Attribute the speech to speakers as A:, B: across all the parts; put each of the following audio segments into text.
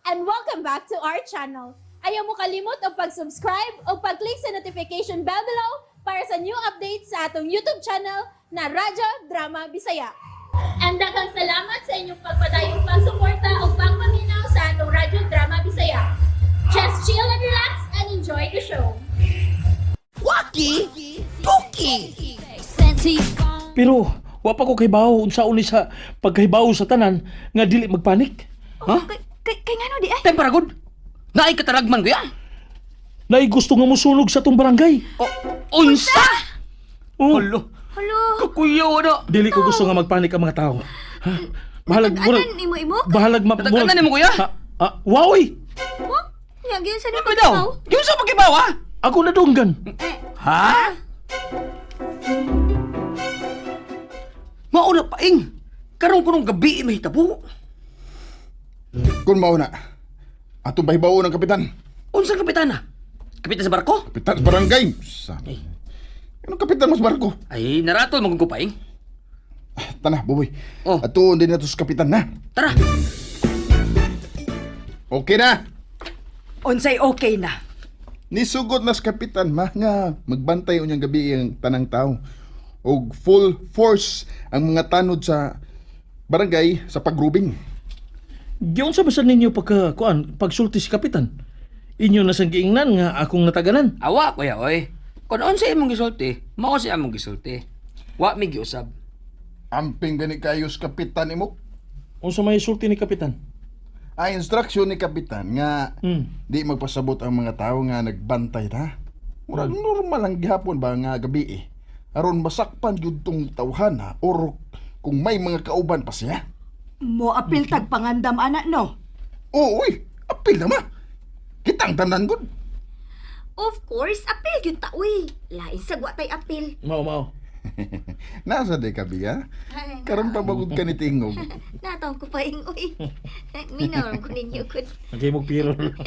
A: And welcome back to our channel. Ayaw mo kalimot og pag-subscribe o pag-click sa notification bell below para sa new updates sa atong YouTube channel na Radyo Drama Bisaya. And daghang salamat sa inyong pagpadayong pagsuporta o pagpaminaw sa atong Radyo Drama Bisaya. Just chill and relax and enjoy the show.
B: Waki! Tuki!
C: Pero wa pa ko kahibaw unsaon ni sa pagkahibaw sa tanan nga dili magpanik.
B: Ha?
D: Kay ngano di ay?
B: Tempera gud. Naay kataragman kuya.
C: Naay gusto nga mosunog sa tong barangay.
B: O, unsa?
C: Oh,
B: Halo.
D: Halo.
B: Kakuya wala.
C: Dili ko gusto nga magpanik ang mga tao. Ha? Bahalag murag
D: Tag-anan nimo imo?
C: bahalag ma
B: Tag-anan nimo, kuya?
C: Ha, ah, waoy.
D: Mo? Nya gyud sa
B: Ano daw? Yung sa pagibaw ha?
C: Ako nadunggan.
B: Ha? Mauna paing. Karon kunong gabi may hitabo.
E: Kung mauna, atong bahibaw ng kapitan.
B: Unsa kapitana? Kapitan sa barko?
E: Kapitan sa barangay. Sa... Anong kapitan mo sa barko?
B: Ay, naratol magong ko paing.
E: Tana, Buboy.
B: Oh.
E: Atuon din nato sa kapitan na.
B: Tara.
E: Okay na.
F: Unsay okay na.
E: Nisugot na sa kapitan ma nga magbantay unyang gabi ang tanang tao. Og full force ang mga tanod sa barangay sa pagrubing.
C: Giunsa ba sa ninyo pagka kuan pagsulti si kapitan? Inyo na sang giingnan nga akong nataganan.
B: Awa kuya oy. Kung unsa imong gisulti, mao siya among gisulti. Wa mi giusab.
E: Amping gani kayo sa kapitan imo.
C: Unsa may sulti ni kapitan?
E: Ang instruction ni kapitan nga di magpasabot ang mga tao nga nagbantay ta. Murag normal ang gihapon ba nga gabi eh. Aron masakpan gyud tong tawhana or kung may mga kauban pa siya.
F: Mo apil tag pangandam ana no.
E: Oo, uy, apil na ma. Kitang tanan gud.
D: Of course, apil gyud ta uy. Lain sa wa tay apil.
C: Mao mao.
E: Nasa di ka biya? Karon pa bagud ka ni tingog.
D: Nataw ko pa ing uy. Minor ko ninyo gud.
C: Naghimog pirol.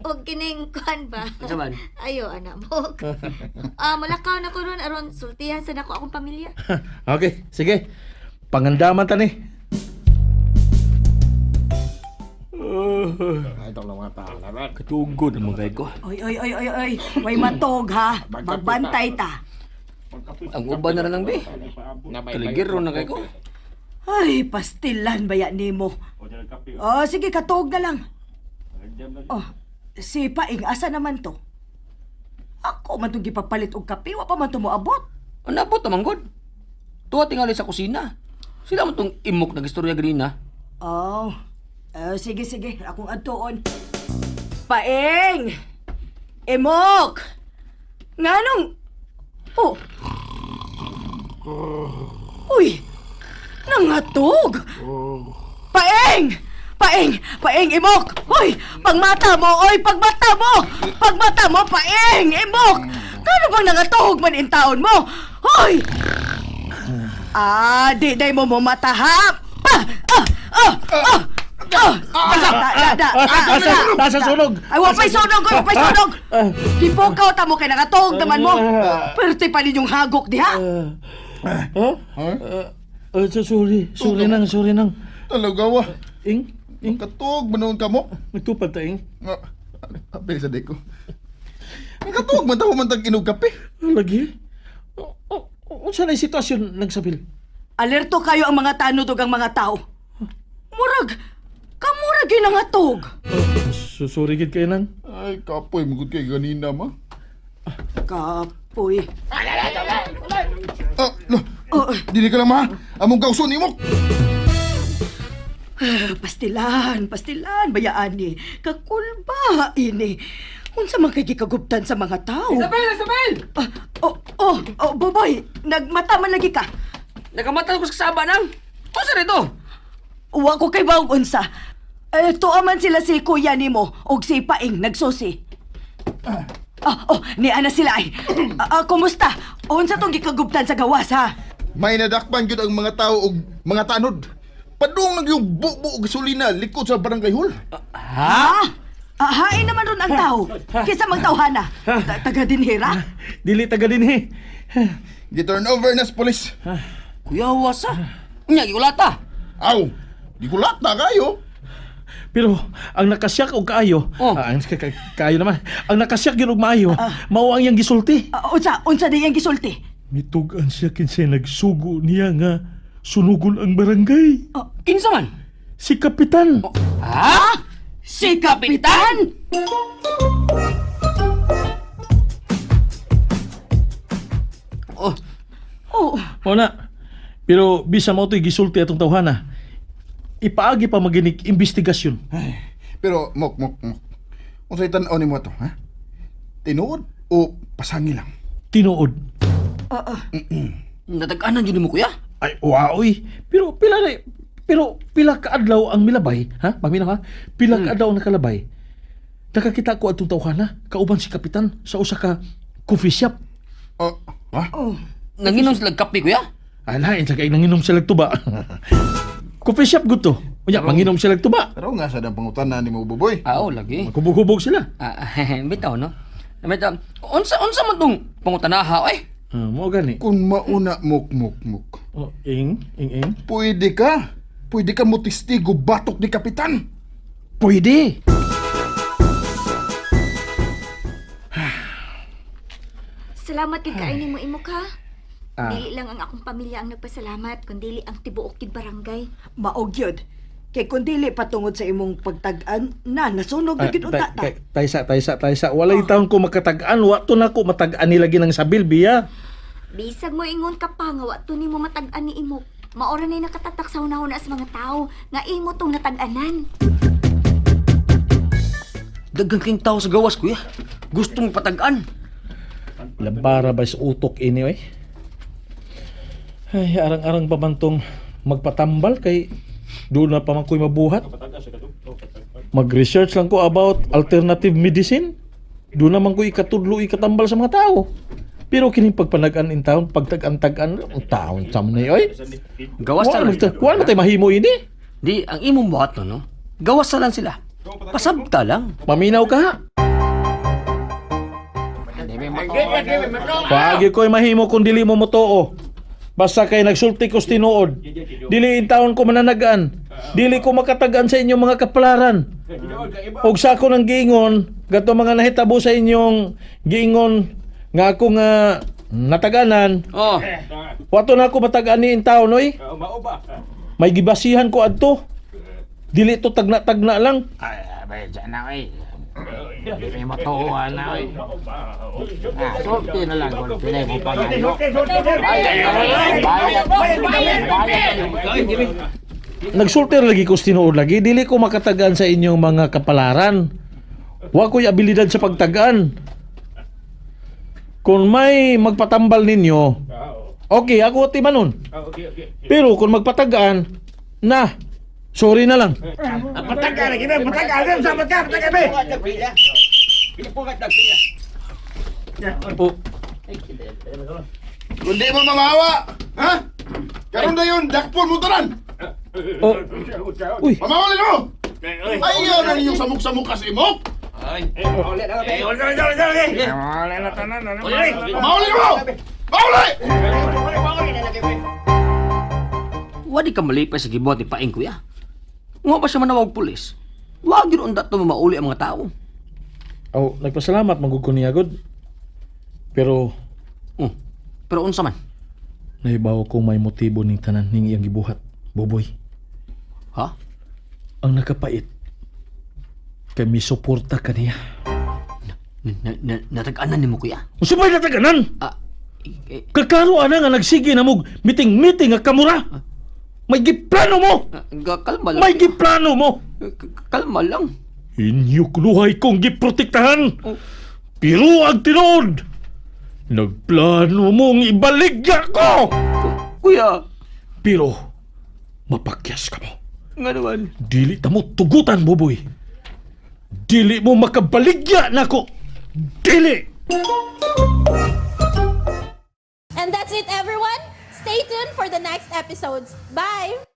D: Og kining kuan ba?
B: Unsa man?
D: Ayo ana mo. Ah, malakaw na ko ron aron sultihan sa nako akong pamilya.
C: Okay, sige. Pangandaman ta ni.
B: Katugod ang mga ko.
F: Oy oy oy oy oy, way matog ha. Magbantay ta.
B: Ang uban na lang be. Kaligiro na kay ko.
F: Ay, pastilan baya nimo. Oh, sige katog na lang. Oh, si Paing asa naman to? Ako man tong gipapalit og kape, wa pa man to moabot.
B: Ang nabot naman gud. Tuwa tingali sa kusina. Sila mo tong imok na gistorya ganina.
F: Oh, eh, sige sige, akong adtuon. Paing! Emok! Nganong... Oh! Uy! Nangatog! Paing! Paing! Paing, Emok! Uy! Pagmata mo! Uy! Pagmata mo! Pagmata mo, Paing! Emok! Kano bang nangatog man in taon mo? Hoy! Ah, di day mo mo mata ha? Pa! Ah! Ah! Ah! Ah! Da, da, da, da, da.
C: Nasa sunog.
F: Ay, wa pa'y sunog! Wa pa'y sunog! Gipukaw ta mo kay nakatuog naman mo! Perte pa ninyong hagok diha!
C: Huh? Sorry, sorry nang, sorry nang.
E: Talaga wa.
C: Ing,
E: Ing katuog man ka mo.
C: nagtupad ta ing.
E: Nga, apil sa di ko. Nakatuog man tawo man tag inog kape.
C: Lagi. Unsa na yung sitwasyon nagsabil?
F: Alerto kayo ang mga tanod ug ang mga tao. Murag, kamurag yun ang atog.
C: So, sorry gid kayo nang.
E: Ay, kapoy magud kay ganina ma.
F: Kapoy.
E: Ah, lo.
F: Oh,
E: Dili ka lang ma. Among gawson imok.
F: Pastilan, pastilan, bayaan ni. Kakulba ini. Unsa man kay gikagubtan sa mga tao?
B: Isabel! Isabel!
F: Ah, oh, Boboy, nagmata man lagi ka.
B: Nakamata ko sa kasaba nang. Unsa rito?
F: Wa ko kay bawog unsa. Eh, tuwa man sila si kuya nimo og si Paing nagsusi. Ah, oh, ni ana sila ay. Kumusta? Unsa tong gikagubtan sa gawas ha?
E: May nadakpan gyud ang mga tao og mga tanod. Padung nag yung bubo og gasolina likod sa barangay hall.
B: Ha?
F: Ah, hain naman ron ang tao. Kisa magtawhana. Taga dinhira.
C: Dili taga dinhi.
E: Gi-turn over na sa polis.
B: Kuya wasa. Unya giulata.
E: Aw, di ko na kayo.
C: Pero ang nakasyak og kaayo,
B: Oh.
C: ah, ang kaayo naman. Ang nakasyak gyud og maayo, mao ang iyang gisulti.
F: Ah, unsa unsa di iyang gisulti?
C: Mitug-an siya kinsay nagsugo niya nga sunugon ang barangay.
B: Kinsa man?
C: Si Kapitan.
B: Ha?
F: Si Kapitan?
B: Oh,
F: Oh,
C: O na. Pero bisa mo to'y gisulti atong tawhana. Ipaagi pa maginig investigasyon.
E: Ay, pero mok mok mok. Unsay tan-aw nimo to, ha? Tinuod o pasangi lang?
C: Tinuod.
B: Natag-anan yun mo, kuya.
C: Ay, waoy. Pero pila na pero pila ka adlaw ang milabay, ha? Paminaw ha? Pila ka adlaw ang nakalabay. Nakakita ko atong tawhana kauban si Kapitan sa usa ka coffee shop.
E: Oh, ha?
F: Oh.
B: Nanginom sila kape, kuya.
C: Ay, lain sa kay nanginom sila tuba. Coffee shop gud to. Unya, manginom sila tuba.
E: Pero nga sa dang pangutana nimo buboy.
B: Ah, oh, lagi.
C: Maghubog-hubog sila.
B: Ah, bitaw, no? Bitaw. Unsa, unsa man tong pangutanaha, eh?
C: Ah, mao gani.
E: Kung mauna mok mok mok.
C: Oh, ing, ing, ing.
E: Pwede ka. Pwede ka mo testigo batok ni kapitan.
C: Pwede.
D: Salamat kay kaay nimo imok ha.
C: Ah.
D: Dili lang ang akong pamilya ang nagpasalamat, kundi ang tibuok gid barangay.
F: Maog yun. Kay kun dili patungod sa imong pagtag-an, na nasunog na
C: Ah,
F: gid unta ta.
C: Taysa, taysa, taysa. Walay taon ko makatag-an. Wa to na ko matag-an nila ginang sabil, biya.
D: Bisag mo ingon ka pa nga wa to nimo matag-an ni imok. Maora na nakatatak sa hunahuna sa mga tao nga imo tong natag-anan.
B: Daghang king tao sa gawas, kuya. Gusto mong patag-an.
C: Labara ba sa utok ini, oy? Ay, arang-arang pa man tong magpatambal kay doon na pa man ko'y mabuhat. Mag-research lang ko about alternative medicine. Doon naman ko ikatudlo, ikatambal sa mga tao. Pero kining pagpanagan in town, pagtag-an-tag-an, ang taon sa ni oy.
B: Gawas
C: Wala
B: na
C: man
B: lang.
C: wala man tayo mahimo ini.
B: Di, ang imong buhat, no, no? Gawas na lang sila. Pasabta lang.
C: Paminaw ka ha. Paagi ko'y mahimo kung dili mo motoo. Basta kay nagsulti ko sa tinuod. Dili in taon ko mananagan. Dili ko makatagan sa inyong mga kapalaran. Og sa ako ng giingon, gato mga nahitabo sa inyong giingon nga ako nga nataganan,
B: Oh,
C: wato na ako matagaan ni in taon oy. May gibasihan ko adto. Dili to tagna-tagna lang.
G: Ay, bay, dyan na, oy. May matuwa na, oy. Ah, sulti na lang kung pinay mo pa ngayon. Bayad, bayad, bayad.
C: Nagsulti ra lagi ko sa tinuod lagi, dili ko makatagaan sa inyong mga kapalaran. Wa ko'y abilidad sa pagtagaan. Kung may magpatambal ninyo, okay, ako ti manon. Pero kung magpatagaan, na, sorry na lang. Oh,
E: Kung di mo mamawa, ha? Karon na yun, dakpon mo tanan.
C: Oh. Uy,
E: Mamawali mo! Ayaw na ninyong samok-samok kasi imok! Mamawali mo! Mamawali!
B: Wadi ka malipay sa gibuhat ni Paing, kuya. Nga ba siya manawag pulis? Wag yun undat to mauli ang mga tao.
C: Oh, nagpasalamat magud ko niya gud. Pero
B: Oh, pero unsa man?
C: nahibaw ko may motibo ning tanan ning iyang gibuhat. Boboy,
B: Ha?
C: ang nakapait kay misuporta kaniya.
B: Natag-anan nimo, kuya.
C: Unsa may nataganan?
B: Ah, eh,
C: Kaklaro ana nga nagsige na mog meeting-meeting nga kamura. May giplano mo.
B: ah, kalma lang.
C: May giplano mo.
B: Kalma lang.
C: Inyo kuluhay kong giprotektahan.
B: Oh.
C: Pero ang tinuod, nagplano mong ibaligya ko.
B: Kuya,
C: Pero mapakyas ka mo.
B: nga naman.
C: Dili ta mo tugutan, Buboy. Dili mo makabaligya nako. Dili!
A: And that's it, everyone. Stay tuned for the next episodes. Bye!